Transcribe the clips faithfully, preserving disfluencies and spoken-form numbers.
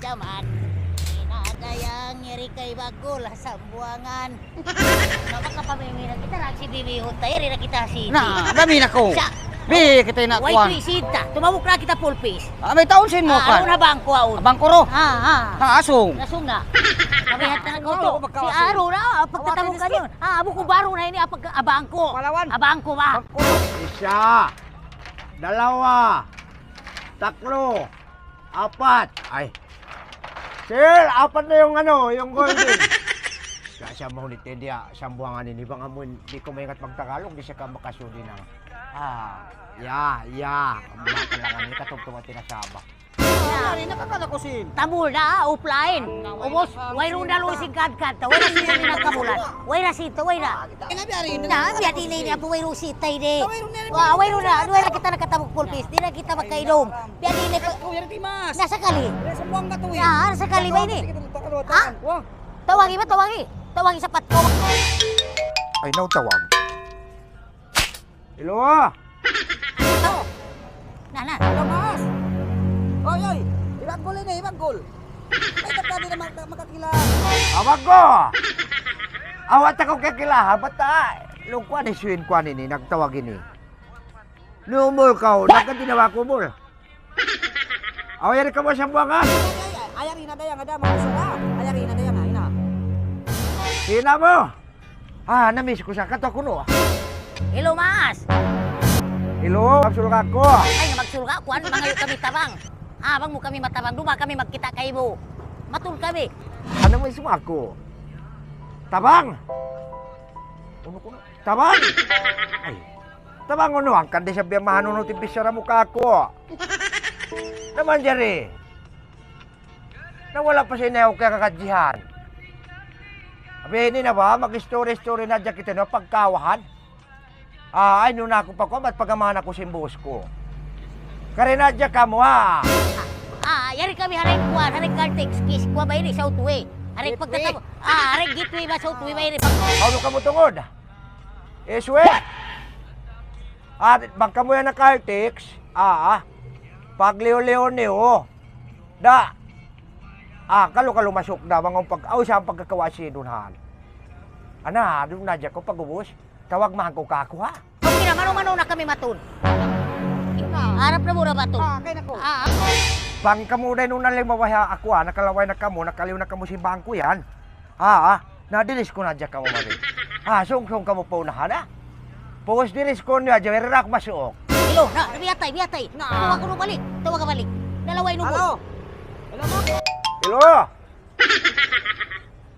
Jaman. Ina, dayang, yari kay Bagul, Sambuangan. Maka pamimina kita, ra si Bibi Hutay, yari na kita si Na, dami na ko. Sa- Bi, kita na Way kuwan. Tuwi sita. Tumabuk na kita pulpis. Ah, may taon sin mo Ah, kuwan. Aron na bangko, aron. Bangko ro? Ah, ah. Ah, asong. Asong na. Kami hata na ko to. Si Aro na, ah, pagtatawag ka niyo. Ah, abu ko baro na ini, ah, pag-, ah, bangko. Palawan. Ah, bangko ba? Bangko. Isa. Dalawa. Tatlo. Apat. Ay. Sir, apat na yung ano, yung golden. Kaya siya mahunit din diya, Sambuangan ini. Bang amun, di ko maingat magtagalog, di siya ka makasudi ng, ah, ya, ya. Ang mga kalangan, ini katugtog at tinasaba. Ay, nakakala ko sin. Tambul na, ah, offline. Ubos, wayruun na lusin kadkad. Wayruun na sita nagkabulan. Wayruun na sita, wayruun na. Ay, nabi, ari na. Na, biya' di na ini, apu, wayruun sita ini. Wayruun na, wayruun na. Wayruun na kita nakatabuk pulpis. Di na kita magkaidum. Biya' di na. Ikaw, yan, Timas. Nasa kali. Wala sa buwang ka to, eh. Na, nasa kali ba ini? Sige, tawag, tawag, tawag. Ha? Wah. Tawagi ba, tawagi? Tawagi sa patko. Ay, naw tawag. Hello? Na, na. Hello, boss. Oy, oy. Ibagul ini, ibagul. Ay, ka di na maka-, makakila. Awag ko. Awat ako kakila, ha? Ba't, ah, nung kuwan, isuin kuwan ini, nagtawag ini. Numul ka, nagkatinawa ko, mul. Aw, yari kamu Sambuangan. Ay, ay, ay, ayari na dayang ada, mga sura. Ayari na dayang, ay na. Sina mo? Ah, namiss ko siya. Kato kuno, ah. Hello, Mas. Hello, magsulga ko. Ay, nga magsulga. Kuwan, mangayu' kami tabang. Ah, bang mu kami matabang, duma kami magkita' kaymu. Matud kami. Ano mo isuwa ko? Tabang! Ano ko na? Tabang! Ay. Tabang unu, hangkan di' siya biya' mahanunut in bichara mu kāku'. Na manjari. Na wala' pa siya inayaw kaya kakadjihan. Abi, ini na ba, mag-story-story na hadja kita, no, pagkawahan. Ah, ay, nuna aku pa kuwan, bat pagamahan aku sin boss ku. Kari na hadja kamu, ha? Ah, yari kami ha ray kuwan, ha ray Caltex, kis kuwan ba ini, Southway. Ha ray Gateway. Pagkatapos, ah, ha ray Gateway ba, Southway ba ini? Pag- Ano kamu tungud? Iswe? Ah, bang kamu yan na Caltex, ah, pagliyu-liyu niyu. Da. Ah, kalu-kalu masuk da, bang pag-, aw, sa pagkakawa sin duun han. Ana, duun na hadja kaw pag-ubus. Tawag man kaw kāku', ha? Okay na, manu-manu na kami matud. Harap na mura ba to? Ah, kaya na ko. Ah, ah. Bang kamu dayn unu na lima waya aku, ah, nakalaway na kamu, nakaliyu na kamu sin bangku yan. Ah, ah. Na, dilis ku na hadja kamu mari. Ah, sung-sung kamu pa unahan, ah. Pus dilis ku niya hadja, wala' aku masuuk. Hello, na, na, biyatay, biyatay. Na. Tawag ku na balik, tawag ka balik. Nalaway nungud. Hello? Hello, ma? Hello?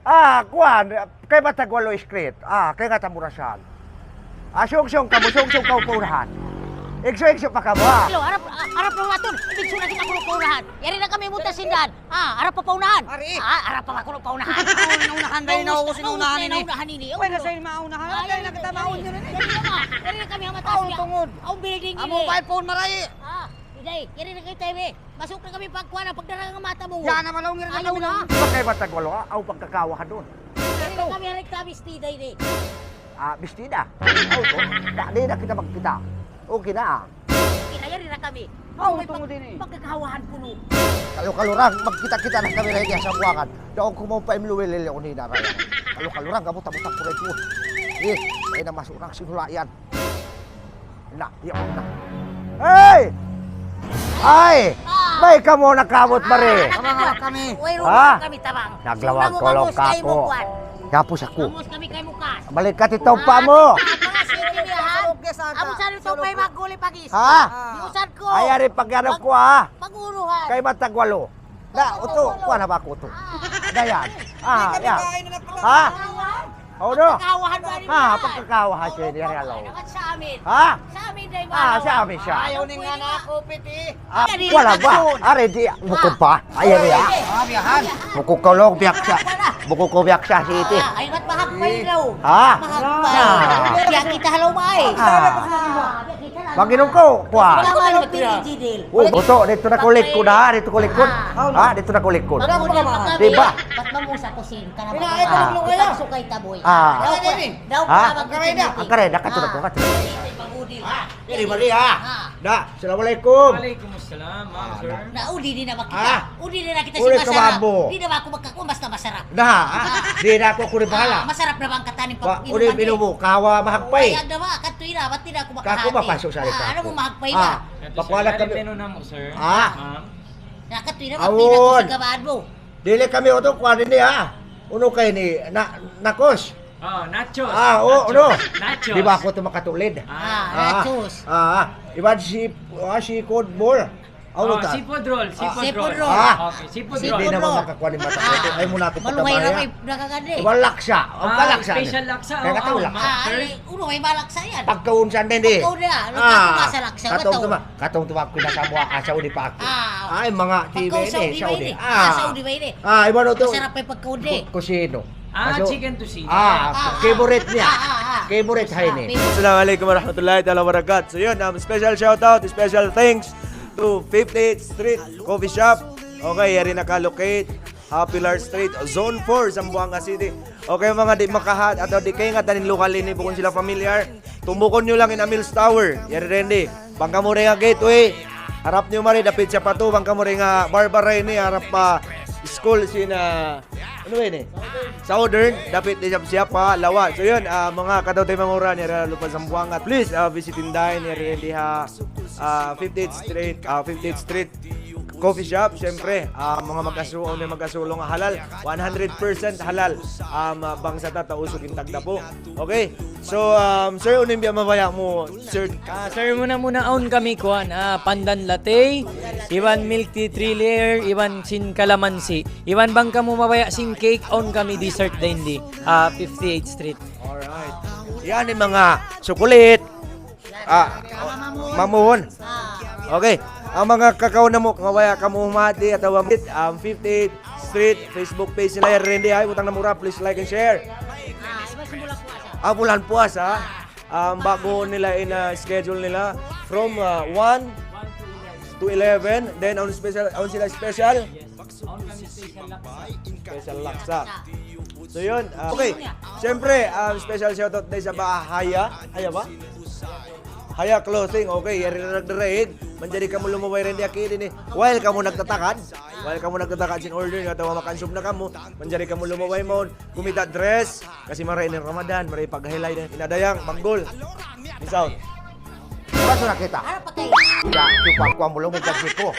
Ah, kuwan, kay Batagwalo Street. Ah, kay Katamurasan. Ah, sung-sung kamu, sung-sung kamu pa unahan. Igsu-igsu pa kamu, ha? Hello, harap, ah, harap na matud. Igsu na kita kamu pa unahan. Yari na kami mutas sin daan. Ah, harap pa pa unahan. Ari. Ah, harap pa kamu pa unahan. Naunahan na, naubus na unahan ini. Naunahan ini. Uy, nasa ini maunahan. Ah, yari na kita maun yun ini. Yari na kami ha mataas niya. Aw, tungud. Aw, building ini. Amu pa phone maray. Ah, iday, yari na kita ini. Masuk na kami pagkuha na, pagdarang ang mata mu. Yan na, malaw nga rin. Ayaw na. Patay, Batagwalo, ha? Aw, pagkakawahan duun. Yari na kami, harap kami, bestida ini. Ah, bestida? Aw, to. Da, di na kita magkita'. Okay na, ah. Yari na kami. Aw, tungud ini. Pagkakawahan kuno. Kalu-kalu ra, magkita'-kita' na kami ray di ha Sambuangan. Daun ku mau pa imluwelele ako ni Inara yan. Kalu-kalu ra, kamu tabutang ku ray ku. Eh, ay na masuk ra sin hula' yan. Na, yaun na. Hey! Ay! Ah. Bay kamu nakabut mari. Ah, tabang kami. Wayruun kami tabang. Naglawag ku kāku'. Yapus aku. Balik ka, titaw pa mu. Amu sa rin to pa'y maguli pag-is. Ha? Di usad ku. Ay, ari pag-ano ku, ha? Pag-uruhan. Kay Batagwalo. Na, utu, kuha na ba aku utu? Dayan. Ah, ya. Ha? Oh, no? Pagkakawahan ba rin? Ha, pagkakawahan siya, di ari alaw. Sa amin. Ha? Sa amin, day, ah, sa amin siya. Ayaw ni nga na ako, piti. Ah, wala ba? Ari, di, bukod pa. Ay, ari, ah. Ah, biyahan. Bukod ka, log, biyak siya. Bukod ko, biyak siya, si iti. Ah, ay, ba't mahagpay daw? Ha? Mahagpay. Ah. Biyak kita, halaw, ba, eh? Ah. Pag-inom ko, kuha. Wala ko na nagpili, Jidil. Oh, buto, dito na kulit ko na, dito kulit ko. Ah. Ha, dito na kulit ko. Di ba? Ba't mamusa ko sin ka na ba? Ah. Sukay taboy. Ah. Daw, ha? Daw, ang kareda, katunod ko, katunod ko. Ha? Ini bari, ha? Ha. Da, assalamualaikum. Waalaikumsalam, ma'am, sir. Na, udi di na makita. Ha? Udi di na kita. Uli si ka masarap. Di na ba aku makakuha basta masarap? Da, ha? Di na aku, aku di bahala. Ah, masarap na ba ang katanim pag inuman, uli minumu, kawa mahagpay. Ay, ada ba? Katuy na, ba't di na aku makahati? Kaku ba paso sa rin kaku? Ano mo mahagpay na? Ah, pakuha na kami. Menu na mo, sir. Ah. Ma'am. Na, katuy na, ba't di na aku sigamaan mo? Dili kami uto, kuha din niya. Uno kay ni, na, nakos. Oh, nachos. Ah, oo, nachos. Uno. Nachos. Di ba aku ito makatulid? Ah, nachos. Ah, iban si, ah, si Codmore. Oh, seafood roll, seafood roll. Ah. Okay, seafood roll. Hindi naman makakuha ni mata ko. Ay, muna ako pagkabayan. Maluhay na may nakakagadi. Iban laksa. Ang laksa. Special laksa. Kaya kataw laksa. Ah, ay, uno, may malaksa yan. Pagkaunsan din, eh. Pagkaun na. Luto ko sa laksa. Katong tuma-, katong tuma-, pinasabwa, asaw di pa ako. Ah. Ay, mga Saudi ba ini? Ah, Saudi ba ini? Ah, iban uto. Masarap pa yung pagkaun, eh. Kusino. Ah, chicken tocino. Ah, favorite niya. Ah, ah, ah. Favorite ha ini. Assalamualaikum warahmatullahi taala wabarakatuh. So yun, um, special shoutout, special thanks to fifty-eighth Street Coffee Shop. Okay, yari nakalocate ha Pilar Street, Zone four, Zamboanga City. Okay, mga di makahat atawa di kaingatan in lugal ini, bukun sila familiar. Tumbukun nyo lang in Amil's Tower. Yari rendi. Bang kamu rin nga gateway. Harap nyo mari, dapit siya pa to. Bang kamu rin nga Barbara ini, harap pa school sin, ah, ano ba ini? Southern, dapit di siya pa lawa. So yun, ah, mga kataw-taymanghuran, yari ha Lupa' Zamboanga. Please, ah, visit in dine, yari rendi ha, ah, fifty-eighth Street, ah, fifty-eighth Street Coffee Shop, siyempre, ah, mga magkasu-, may magkasulong halal, one hundred percent halal, um, ah, bangsa ta, tausug in tagdapu. Okay? So, um, sir, unu in biya' mabaya' mu, sir? Ah, sir, muna-muna awn kami kuwan, ah, pandan latte, iban milk tea three layer, iban sin kalamansi. Iban bang kamu mabaya' sin cake, awn kami dessert din di, ah, fifty-eighth Street. Alright. Yan in mga sukulit. Ah, mamuhon. Okay. Ang mga kakaw namu', mabaya' kamu humati atawa, um, fifty-eighth Street, Facebook page nila, yari rendi, ay, utang na mura, please like and share. Ah, bulan puasa. Um, bago nila in, uh, schedule nila from, uh, one to eleven, then on special, on sila special. Special laksa. So yun, ah, okay. Siyempre, ah, special shoutout din sa ba-, Haya. Haya ba? Haya Clothing. Okay, yari na nagdaraig. Manjari kamu lumaway rin di aki din eh. While kamu nagtatakad, while kamu nagtatakad sin order nyo, atawa makansub na kamu, manjari kamu lumaway mawn, kumita' dress, kasi marayaw in Ramadan, marayaw paghaylay na, in adayang, banggol. Misaw. Ba't na kita? Harap pa kayo. Ya, supak ko ang bulong, kasi ko.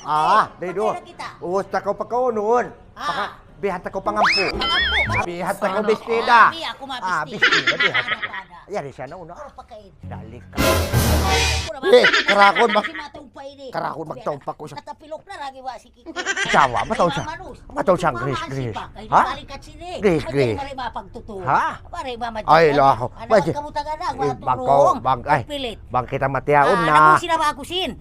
Ah, daydo. Uwos ta kaw pa kaw noon. Ah. Bihata ko pangampu. Pangampu. Bihata ko bestida. Ah, di ako mabestida. Ah, bestida, bihata ko. Yari siya na una. Ano pa kain? Dali ka. Eh, karakon mag-, karakon magtaumpak ko sa katapilok na lagi wa si Kiko. Sawa, mataw siya. Mataw siya, Grace, Grace. Ha? Grace, Grace. Ha? Ay, laho. Bang kita matiyaun na. Bang kita matiyaun na.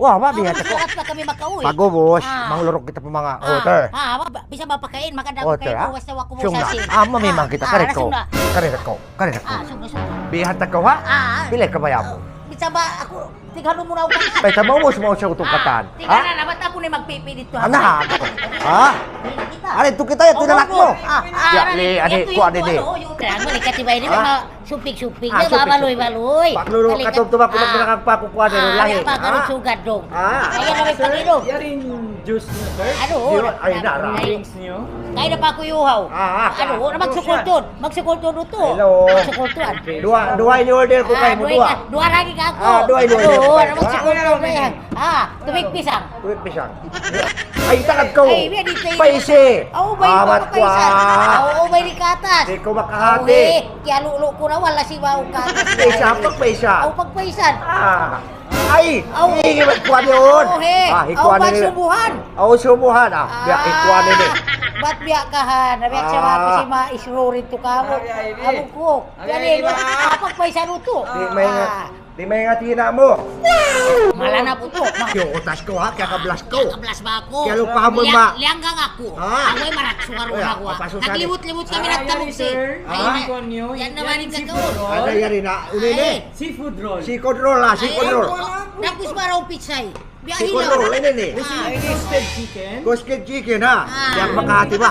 Wah, mabihata ko. Pag-ubos, manguluruk kita pa manga water. Ah, ah, ba, bisa ba pakain, makadako kayo, basta wa ku mo sasin. Ah, mamimang kita, kareko. Kareko, kareko. Ah, sugna, sugna. Bihata ko, ha? Ah, ah. Pila ka bayaw mu? Bisa ba aku, tigano mo na ako. Pwede mo, ubos mo siya utong katan. Tigana na, ba't ako na magpipi dito, ha? Ana, ha? Ha? Ari, ito kita, ito na mo. Ah, ah, ari, ari, ko, ari, di. Kaya mo, ikatibay, di ba? Supig-supig, ah, di ba? Supig-supig. Baloy-baloy. Paglulu, katong tubak, tubak, nakakpakukuha, di, lahi. Ah, pagkaroon sugad, dong. Ah. Ayan, may pag-inom. Yari in juice niyo, sir? Ano? Ay, nara. Drinks niyo? Kaya na pa ako yuhaw. Ah, ah. Ano? Magsukul to. Magsukul to, luto. Hello. Magsukul to, ah. Duwa, duwa in order ko kay mo, duwa. Duwa lagi ka ako. Ah, duwa in order ko kay mo. Magsukul to na yan. Ah, tubig pisang. Tubig pisang. Ay, takad ko. Ay, biya' dito yun. Paisi. Oo, bay, amat ko, paisan. Ah. Oo, bay, di katas. Di ko makahati. Oo, eh. Kaya lulo ko na, wala si Bao katas. Paisa, pagpaisa. Oo, pagpaisan. Ah. Ay, hindi naman kuha yun. Oo, eh. Ah, hikuha na nila. Oo, pagsubuhan. Oo, subuhan, ah. Biya', hikuha na nila. Ba't biya' ka, ha? Nabiya' siya, ah, mapisi, ma-isro rin to ka mo. Ay, ay, ay. Amo ko. Ay, ay, ay. Pagpaisan mo to. Di, may nga. Ah. Di' maingat hina' mu. Mala na puto'. Kiyutas ku, ha? Kiyakablas ku. Kiyakablas ba aku? Kiyalupahan mu, ma. Liyanggang aku. Ha? Away, maraksungaru na aku, ha? Naglimut-limut kami nagtabuk si. Ay, yan naman in kakaun. Ano yan na? Uli ni? Seafood roll. Seafood roll, ha? Seafood roll. Tapos maraw pitsay. Biya' hilaw. Seafood roll, ini ni. Roasted chicken. Roasted chicken, ha? Yang makahati ba?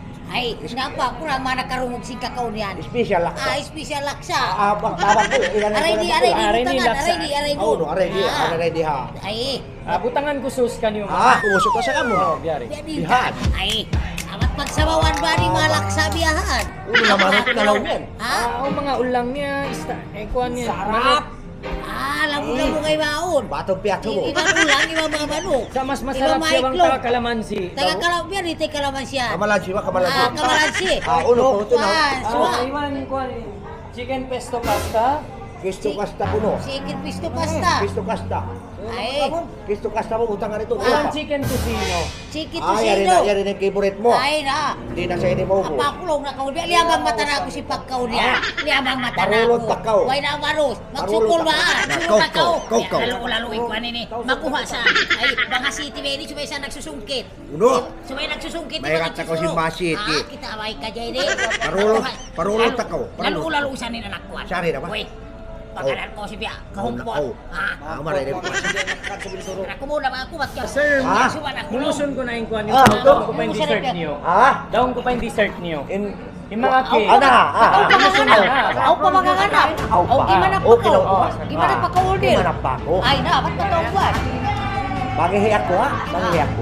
Ay, napa, kurang mana karungug sin kakaun yan. Special laksa. Ah, special laksa. Ah, ah, bang, bang, bang, ilan ang Aray di, kulang aray di, Ah, aray di, butangan, laksa. Aray di, aray di. Oh, no, aray di, Ah. aray di, ha. Ay. Ah, butangan ku sus kaniyu. Ah, kumusok ka sa kamu. Oh, biyari. Biyari. Bihan. Ay, amat pagsabawan ba ni malaksa biyahan? Ulo naman ang pinalaw yan. Ha? Ah, ang mga ulang niya, ista-, eh, kuwan niya. Sarap! Ah, lamu-lamu kay baon. Bato piyato mo. Iba ulang, iba mga manok. Sa mas masarap siya bang taga kalamansi. Taga kalamansi, di taga kalamansi yan. Kamalansi ba? Kamalansi. Ah, kamalansi. Ah, ulo, Ah, ulo na. Ah, suwa. Ah, iwan ko, eh. Chicken pesto pasta. Pesto Chi-, pasta kuno. Chicken pesto pasta. Pesto pasta. Ay. Pesto pasta mo, butangan ito. Ah. Chicken tocino. Chicken tocino. Ah, yari na, yari na yung favorite mo. Ay na. Di na sa ini mo. Apa, kulong na kaul. Liyabang mata na aku sin pagkaun niya. Ah. Liyabang mata na aku. Parulot pa kaw. Way na barus. Magsukul ba? Parulot pa kaw. Sukul pa kaw. Kaw, kaw, kaw. Lalu, lalu, ikuan ini. Makuha sa. Ay, mga city ba ini, subay sa nagsusungkit. Uno. Subay nagsusungkit, May subay rat ako si nagsusurok. Masiti. Ah, kita abay ka dyan eh. Parulot, parulot ako. Lalu, lalu, usan ni anak ko. Sari na ba? Uy, pagkalan ko si Biya, kahumpo. Oh. Ah. Ah, maray din. Ako muna ba ako, ba't ka? Sir, Ha? Suba na ako. Mumusun ko na yung kuwan niyo. Ah, Daon ko pa yung dessert niyo. Ha? Daon ko pa yung dessert niyo. In- Yung mga cake. Ana, ah. Aw pa manganap. Aw pa manganap. Aw pa. Aw, di man apa Okay, ko. okay. Di man apa ka order. Di man apa ko. Ay na, ba't ka tawag? Mangihi ako, ha? Mangihi ako.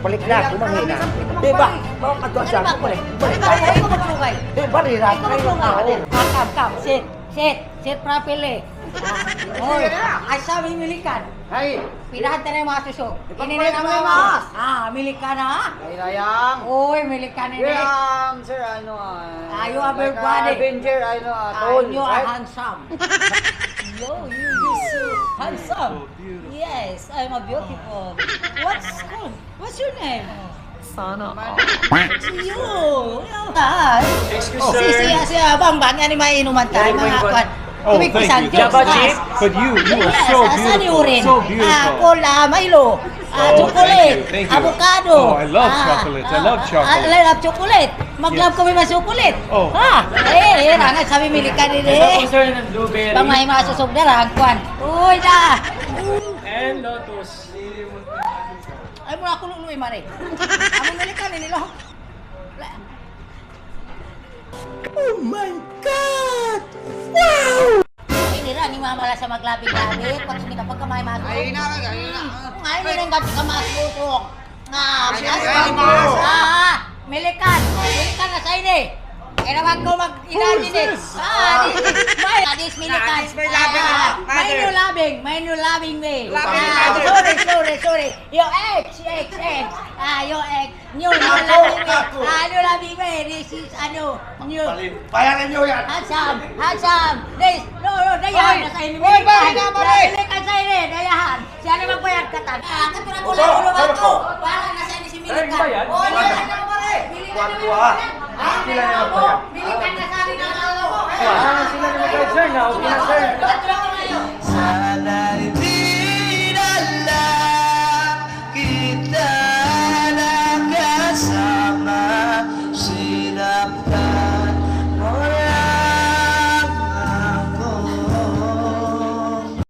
Balik na ako, mangihi na. Di ba? Baka madwa siya. Balik, balik. Balik, balik. Ikaw maglugay. Di ba, rira? Ikaw maglugay. Ah, come, come. Sit, sit, sit properly. Ah, oy, ay sabi Milikan. Hay. Pidahan tayo na yung mga susok. Ini na yung mga mas. Ah, Milikan na. Ay, Rayang. Oy, Milikan ini. Rayang, sir, ano, ah, Ayo, like, everybody. Ah, Avenger, ano, ah, Ah, tall, you are right? Handsome. Yo, you, you so handsome. Yes, I'm a beautiful. What's called? What's your name? Sana all. Yo, yo. Ah. Excuse, Oh, sir. Si, si, si Abang Bang, yan yung may inuman tayo, Yan yung mga kwan. Oh, Ibig ko thank sa you. Diyos, Java ah. Chip? But you, you are Yes, so ah, saan beautiful. Urin? So beautiful. Ah, cola, Milo. Ah, Oh, chocolate. Thank you, thank you. Avocado. Oh, I love Ah, chocolate. I ah, love ah, chocolate. I love chocolate. Mag-love Yes. kami mas chocolate. Oh. Ha? Eh, eh, rangat sabi Milikan ini. Ito po, sir, ng blueberry. Pamay masusog na lang, kwan. Uy, da. And lotus. Ay, mura ako luluwi, mare. Ang Milikan ini, lo. Oh my God! Wow! Ini ra, ni mama la sa maglabing-labing. Pag sini kapag kamay masuk. Ay, na, ay, na. Ay, ini ra, kapag kamas busok. Nga, Ay, bias ay, pa, ay, bias. Ah, Milikan. Milikan na sa ini. Kaya naman ko mag-, Who is this? Ah, this is my, ah, this Milikan. Ah, this my loving Ah, mother. May new loving, may new loving me. Loving Ah, mother. sorry, sorry, sorry. Your ex, ex, ex. Ah, your ex. New, new Ako, loving me. ako. Ah, new loving me. This is, ano, new. Palim-, bayaran niyo yan. Handsome, handsome. This, no, no, dayahan Oy, na sa ini. oy, bakit naman, Dayahan eh? Ka sa ini, dayahan. Siya na magbayad ka tan. Ah, katura ko Opo, lang, ulo opo. ako. Para na sa ini si Ay, Milikan. bayad? Oh, yan, ano ba, eh? Kuwan ko, ah. Sila na magbayad. Milikan na sa akin ang tao. Kuwan. Ah, sila na magbayad, sir, na. Okay na.